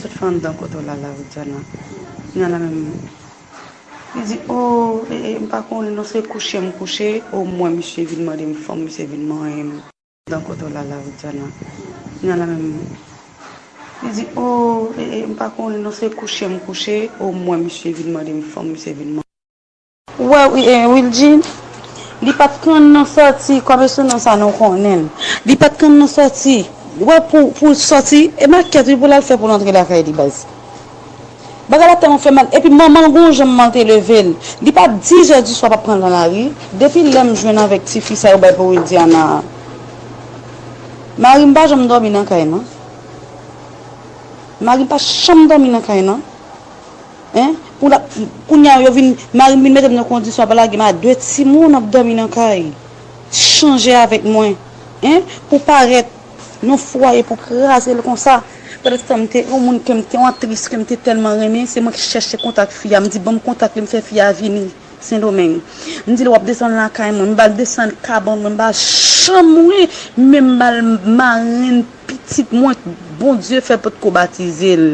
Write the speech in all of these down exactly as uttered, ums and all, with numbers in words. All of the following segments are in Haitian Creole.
Sot fè anndan kote w la la, Widiana. Kounya la menm, li di, o, e, e, m pa konnen non, se kouche m kouche, o mwen misye vin mande m fanm, misye vin manyen m. Anndan kote w la la, Widiana. Kounya la menm, li di, o, e, e, m pa konnen non, se kouche m kouche, o mwen misye vin mande m fanm, misye vin manyen m. Ou wè, wi, eh, Wilgy, li pa t konn nan sòti, kòm se nan sa nou konnen l. Li pa t konn nan sòti. Ou wè, pou, pou sòti, e makèt, wi, pou l al fè pou l antre lakay li, baz. Bagay la tèlman fè mal. Epi manman l gon jan manman l te leve l. Li pa dizè di swa p ap pran l nan lari. Depi lè m jwenn avèk tifi sa yo bay pou Wildiana a, mari m pa janm dòmi nan kay, non. Mari m pa janm dòmi nan kay, non. Hein? Pou la, kounye a yo vin, mari m vin mete m nan kondisyon ap lage m a de timoun ap dòmi nan kay. Chanje avèk mwen. Hein? Pou parèt nan fwaye pou kraze l konsa. Pandan se tan m te yon moun ke m te yon aktris ke m te tèlman renmen, se mwen ki chèche kontak fi a. M di ban m kontak li, m fè fi a vini Sendomeng. M di l w ap desann lakay mwen, m ba l desann kabann mwen, m ba l chanm mwen, men m ba l marenn pitit mwen, Bondye fè potko batize l.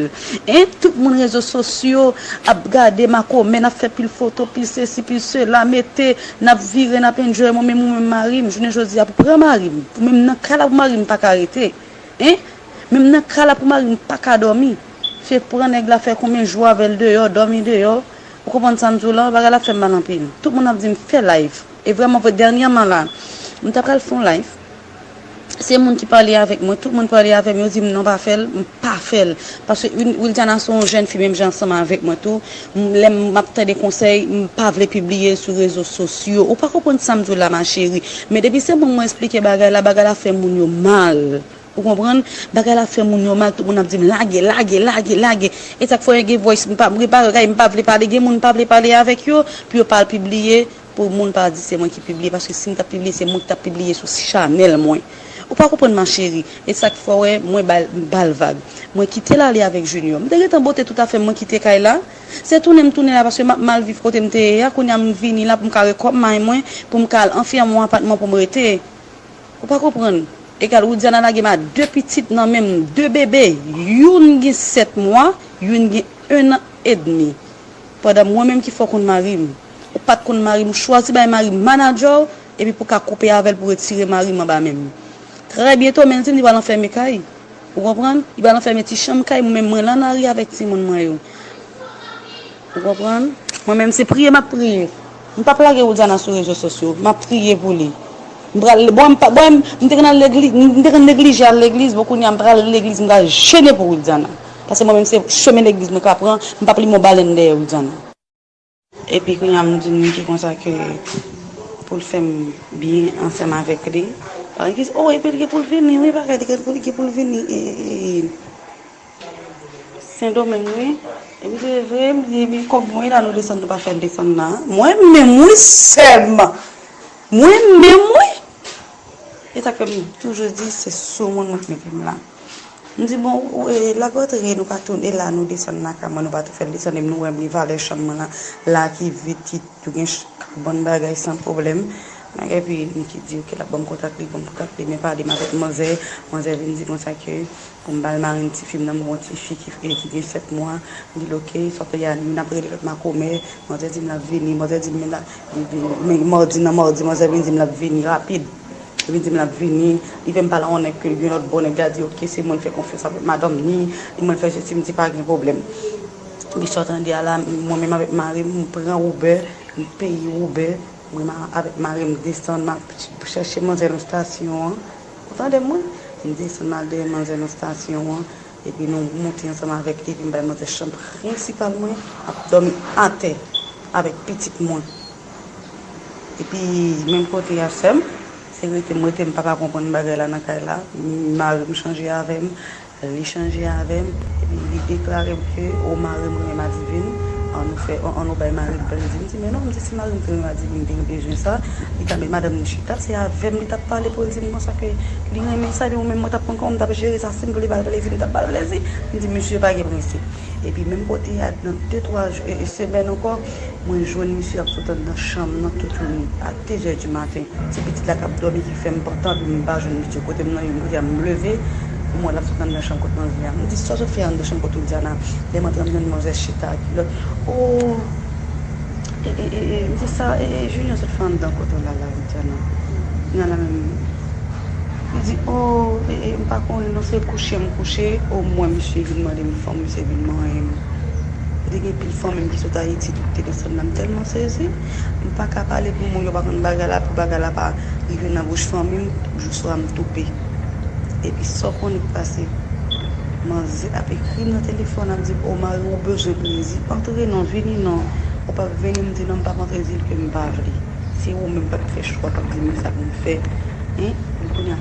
Hein, tout moun rezo sosyo ap gade makomè, n ap fè pil foto, pil sesi, pil sela, mete, n ap vire, n ap enjoy, mwen menm ou menm mari m, jounen jodi a pou pran mari m, pou menm nan kay la pou mari m pa ka rete. Hein? Menm nan kay la pou mari m pa ka dòmi. Se pran nèg la fè konbyen jou avè l deyò, dòmi deyò. Ou konprann sa m di w la? Bagay la fè m mal anpil. Tout moun ap di m fè live. E vrèman vre, dènyèman la, m ta pral fè yon live. Se moun ki pale avèk mwen, tout moun pale avè m, yo di m non pa fè l, m pa fè l. Paske Wil-, Wildiana se yon jèn fi menm jan ansanm avèk mwen tou. M, lè m ap tande konsèy, m pa vle pibliye l sou rezo sosyo. Ou pa konprann sa m di w la, ma chérie. Men depi se moun mwen esplike bagay la, bagay la fè moun yo mal. Ou konprann? Bagay la fè moun yo mal, tout moun ap di m lage, lage, lage, lage. E sa k fè gen voice, m pa, m repare, gade, m pa vle pale, gen moun m pa vle pale avèk yo, pou yo pa al pibliye, pou moun pa di se mwen ki pibliye, paske si m t ap pibliye, se mwen ki t ap pibliye sou chanèl mwen. Ou pa konprann, ma chérie. E sa k fè w wè, mwen ba l, m ba l vag. Mwen kite l ale avèk Junior. M te gentan bote tout afè m, mwen kite kay la. Se tounen m tounen la, paske m ap mal viv kote m te ye a. Kounye a m vini la pou m ka rekòb may mwen, pou m ka al anfèmen yon apatman pou m rete. Ou pa konprann? Egal, Widiana lage m a de pitit nan men m, de bebe. Youn gen sèt mwa, youn gen en an edmi. Pandan mwen menm ki fè w konn mari m. Ou pa t konn mari m, ou chwazi bay mari m manadjè w, epi pou w ka koupe avè l, pou w retire mari m anba men m. Trè byento, men l di m li pral anfèmen kay. Ou konprann? Li pral anfèmen ti chanm kay mwen, men mwen la nan lari avèk timoun mwen yo. Ou konprann? Mwen menm se priye m ap priye. M p ap lage Wildiana sou rezo sosyo. M ap priye pou li. M pral, bon, m pa, bon, m te konn al legliz, m te konn neglije al legliz, bon, kounye a m pral legliz, m pral jene pou Wildiana. Paske mwen menm se chemen legliz mwen ka pran, m p ap limen yon balèn dèyè Wildiana. Epi kounye a m di m ki konsa ke pou l fè m byen ansanm avèk li. Paske, oh, epi l gen pou l vini, wi, bagay, li gen pou, li gen pou l vini. E, e, e, Sendomeng, wi. Epi se vre, m di, epi kòb mwen la, nou desann, nou pa fè l desann la. Mwen menm, wi, sè m. Mwen menm, wi. E sa k fè m toujou di, se sou moun mwen k mete m la. M di, bon, ou, e, l ap rantre, nou pa tounen la, nou desann lakay mwen, nou pa tou fè l desann, epi nou wè m li valè chanm mwen la, la ki vid, ki tou gen ch-, kabann bagay san pwoblèm. Epi m ki di, oke, l ap ban m kontak li, ban m kontak li, men pale m avèk manzè, manzè vin di konsa ke, pou m ba l marenn tifi m nan, m gon tifi ki, ki gen sèt mwa. M di l, oke, sa w te di a, youn ap rele lòt makomè. Manzè di m l ap vini. Manzè di m, men la, men madi nan madi, manzè vin di m l ap vini rapid. Li vin di m l ap vini. Li fè m pale a yon nèg ke l gen lòt bò, nèg la di, oke, se mwen l fè konfyans avèk madanm ni. Li mwen l fè sesi, m di pa gen pwoblèm. Epi sa w tande a la, mwen menm avèk mari m, m pran Uber, m peye Uber. Mwen ma-, avèk mari m desann, m ap ch-, chèche manzè nan estasyon an. Ou tande mwen? M desann, m al dèyè manzè nan estasyon an. Epi nou monte ansanm avèk li, epi m bay manzè chanm prensipal mwen, ap dòmi atè avèk pitit mwen. Epi menm kote a sè m, se rete m rete, m pa ka konprann bagay la nan kay la. Mari m chanje avè m, li chanje avè m, epi li deklare m ke, o, mari m renmen Madivin, an nou fè, an, an nou bay mari m plen. M di, men non, m di, si mari m te renmen Madivin, li te bezwen sa, li ta met madanm li chita, se avè m li t ap pale pou l di m konsa ke li renmen sa, epi mwen menm mwen t ap konn kòman m t ap jere sa, si m vle ba l plezi, m t ap ba l plezi. M di, misye pa gen prensip. Epi menm kote a, nan de, twa jou, e, e, semèn ankò, mwen jwenn misye ap sot anndan chanm nan tout yon nit a de zè di maten. Se pitit la k ap dòmi ki fè m pantan, epi m pa jwenn misye kote m nan, yon kote a m leve, Pou mwen, l ap sot anndan chanm kot manzè a. M di, "Sa w sot fè anndan chanm kot Wildiana?" Lè m antre, m jwenn manzè chita ak lòt. "O, e, e, e, e," m di, "Sa, e, e, Junior sot fè anndan kot ou la, la, Wildiana?" Nan la menm. Li di, "O, e, e, m pa konnen non, se kouche m kouche." Omwen, misye vin mande m fanm, misye vin manyen m. Te gen pil fanmi m ki sot Ayiti, tout te desann la. M tèlman sezi. M pa ka pale pou moun yo pa konn bagay la, pou bagay la pa rive nan bouch fanmi m, jou swa m toupe. Epi sa w konnen k pase? Manzè ap ekri m nan telefòn, ap di m, "O, mari w bezwen plezi. Antre non, vini non. Ou p ap vini?" M di, "Non, m p ap antre, di l ke m pa vle. Se ou menm k ap fè chwa, k ap di m sa pou m fè." Hein? Kounye a,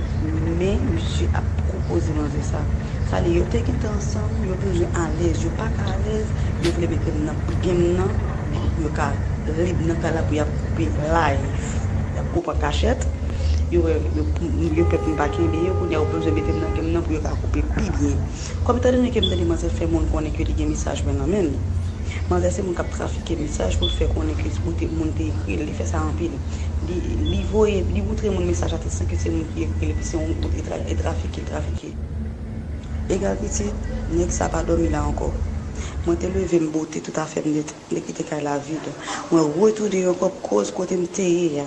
men misye ap pwopoze manzè sa. Sa vle, yo te gentan ansanm, yo bezwen alèz, yo pa ka alèz, yo vle mete m nan game nan, pou yo ka lib nan kay la, pou y ap koupe live, y ap koupe an kachèt. Yo wè, yo, yo pè pou m pa kenbe yo, kounye a yo bezwen mete m nan game nan pou yo ka koupe pi byen. Kòm etan done ke m tande manzè fè moun konnen ke li gen mesaj mwen nan men l, manzè se moun k ap trafike mesaj pou l fè konnen ke moun te, moun te ekri l, li fè sa anpil. Li, li voye, li moutre moun mesaj la san ke se moun ki ekri l, epi se yon, e tra-, e trafike, l trafike. Egal pitit, nèg sa pa dòmi la ankò. Mwen te leve m bote tout afè m nèt, m te kite kay la vid. Mwen retounen ankò pou koz kote m te ye a.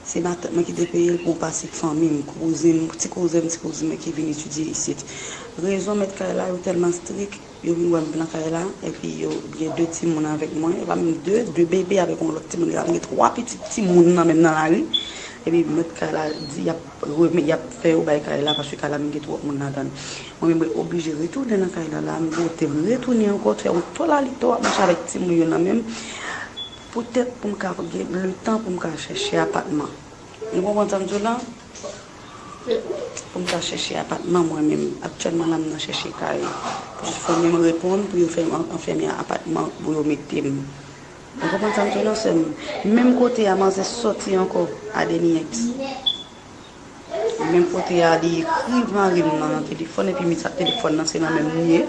Se matant mwen ki te peye l pou yon pati fanmi m, kouzen m, ti kouzen m, ti kouzin mwen ki vin etidye isit. Rezon mèt kay la, yo tèlman strik, yo vin wè m nan kay la, epi yo gen de timoun avèk mwen, e pa menm de, de bebe avèk yon lòt timoun, e pa m gen twa pitit timoun nan menm nan lari. Epi mèt kay la di y ap renmen, y ap fè yo bay kay la, paske kay la menm gen twòp moun ladan l. Mwen menm mwen oblije retounen nan kay la, la m bote m retounen ankò, fè yon tòlali tò, ap mache avèk timoun yo nan men m. Poutèt pou m ka gen letan pou m ka chèche apatman. Nou konprann sa m di w la? Pou m ka chèche apatman mwen menm. Aktyèlman la, m nan chèche kay. Pou fanmi m reponn, pou yo fè m an-, anfèmen apatman, pou yo mete m. Ou konprann sa m di w la, sè m? Menm kote a, manzè sòti ankò, Adeniyex. Menm kote a, li ekri mari m nan, nan telefòn, epi misye ak telefòn nan, se nan men m li ye.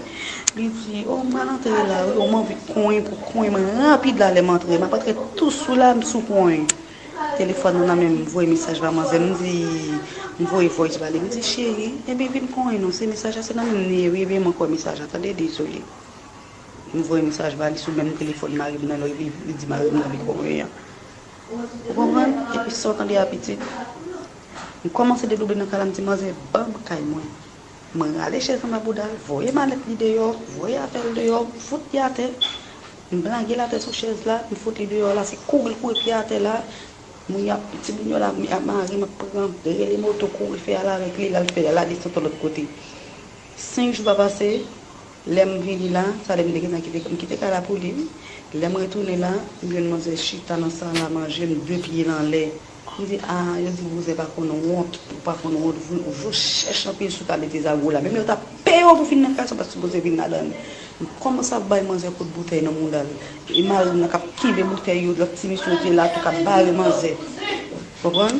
Li di, "O, m pral antre la, wi, o, m anvi konyen pou konyen mwen rapid la, lè m antre. M ap antre tou sou la, m sou konyen." Telefòn nan nan men m, m voye mesaj ba manzè, m di, m voye voice ba li, m di, "Cheri, ebyen vin konyen non, se mesaj la, se nan men m li ye, wi, ebyen mwen kwè mesaj la, tande, dezole." M voye mesaj ba li sou menm telefòn mari m nan, lè li, li di mari m nan li konyen an. Ou konprann? Epi sa w tande a pitit. M kòmanse dedoube nan kay la, m di, "Manzè, ban m kay mwen." Mwen rale chèz anba bouda l, voye malèt li deyò, voye afè l deyò, m fout li atè. M lage l atè sou chèz la, m fout li deyò la, se kouri l kouri pye atè la. Moun y ap, timoun yo la, m ap mare, m ap pran, rele moto, kouri fè al avèk li, l al fè, l al desann lòt kote. Senk jou pa pase, lè m vini la, sa lè m te gentan kite, m kite kay la pou li, wi. Lè m retounen la, m jwenn manzè chita nan sal la manje, m de pye l anlè. M di, "A, yo di vouzan pa konn wont, ou pa konn wont, vou, vou chèch anpil sou ta mete zago la. Menm yo ta peye w pou fin nan kay sa, ou pa t sipoze vin ladan l." M kòmanse ap bay manzè kout boutèy nan mouda l. E mari m nan k ap kenbe boutèy yo, lòt ti mesye yo te la tou k ap bare manzè. Konprann?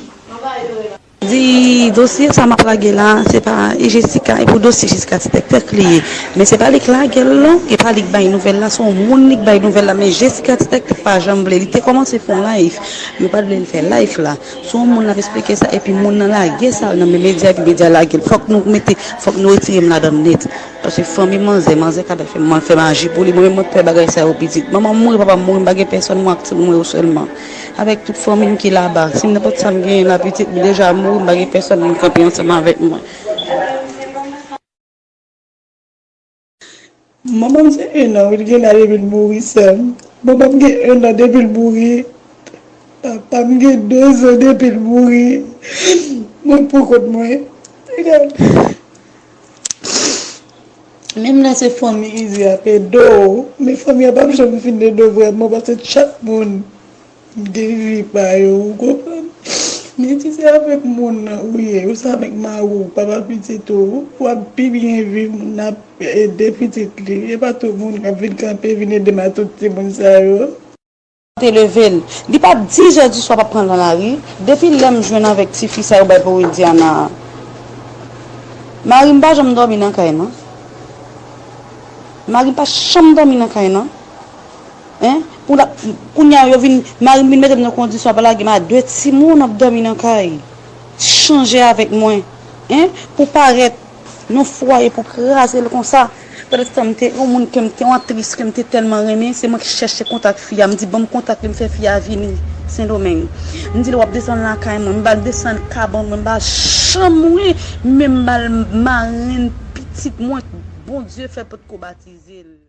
Di dosye sa m ap lage la, se pa e Jessica, e pou dosye Jessica Ti Tèktèk li ye. Men se pa li k lage l non, e pa li k bay nouvèl la, se yon moun li k bay nouvèl la, men Jessica Ti Tèktèk pa janm vle. Li te kòmanse fè yon live, men yo pa t vle l fè live la. Se yon moun l ap esplike sa, epi moun nan lage sa nan men medya, epi medya lage l. Fòk nou mete, fòk nou retire m ladan l nèt. Paske fanmi manzè, manzè ka fè, fè maji pou li. Mwen menm, mwen pè bagay sa yo pitit. Manman m mouri, papa m mouri, m pa gen pèsonn, mwen ak timoun mwen yo sèlman. Avèk tout fanmi m ki laba. Si m nenpòt sa m genyen la, pitit m deja mouri, m pa gen pèsonn vin kanpe ansanm avèk mwen. Manman m se en an, wi, l gen la depi l mouri, sè m. Manman m gen en an depi l mouri. Papa m gen de zan depi l mouri. Mwen pou kont mwen. Menm lè se fanmi izi ap ede w, men fanmi an p ap janm fin ede w vrèman, paske chak moun gen vi pa yo, ou konprann? Men si se avèk moun nan ou ye, ou se avèk mari w, papa pitit ou, w ap pi byen viv, moun nan ap ede pitit li. E pa tout moun k ap vin kanpe, vin ede m ak tout timoun sa yo. Te leve l. Li pa di zè di swa p ap pran l nan lari. Depi lè m jwenn avèk tifi sa yo bay pou Wildiana a, mari m pa janm dòmi nan kay nan. Mari m pa janm dòmi nan kay nan. Hein? Pou la, kounye a yo vin, mari m vin mete m nan kondisyon ap lage m a de timoun ap dòmi nan kay. Chanje avèk mwen. Hein? Pou parèt Yon fwaye pou kraze l konsa. Pandan tan m te yon moun ke m te, yon aktris ke m te tèlman renmen, se mwen ki chèche kontak fi a. M di, ban m kontak li, m fè fi a vini Sendomeng. M di l, w ap desann lakay mwen. M ba l desann kabann mwen, m ba l chanm mwen, men m ba l marenn pitit mwen. Bondye fè potko batize l.